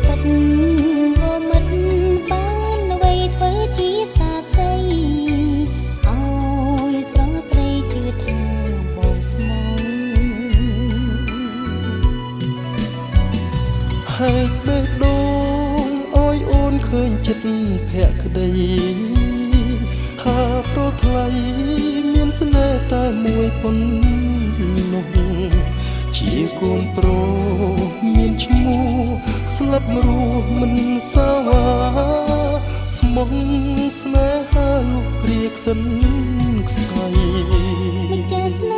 ពិតងមិតបានអ្វីធ្វើជាសាសីឲ្យស្រស់ស្រីជឿថាបងស្មង ហែកបេះដូងអោយអូនឃើញចិត្តភក្តីថាប្រថ្លៃមានស្នេហ៍តែមួយប៉ុណ្ណោះ ជាកូនប្រុសមានឈ្មោះស្លាប់រស់មិនសាវ៉ាស្មងស្នេហាលោកព្រៀកសិនខ្សែ ម្ចាស់ស្នេ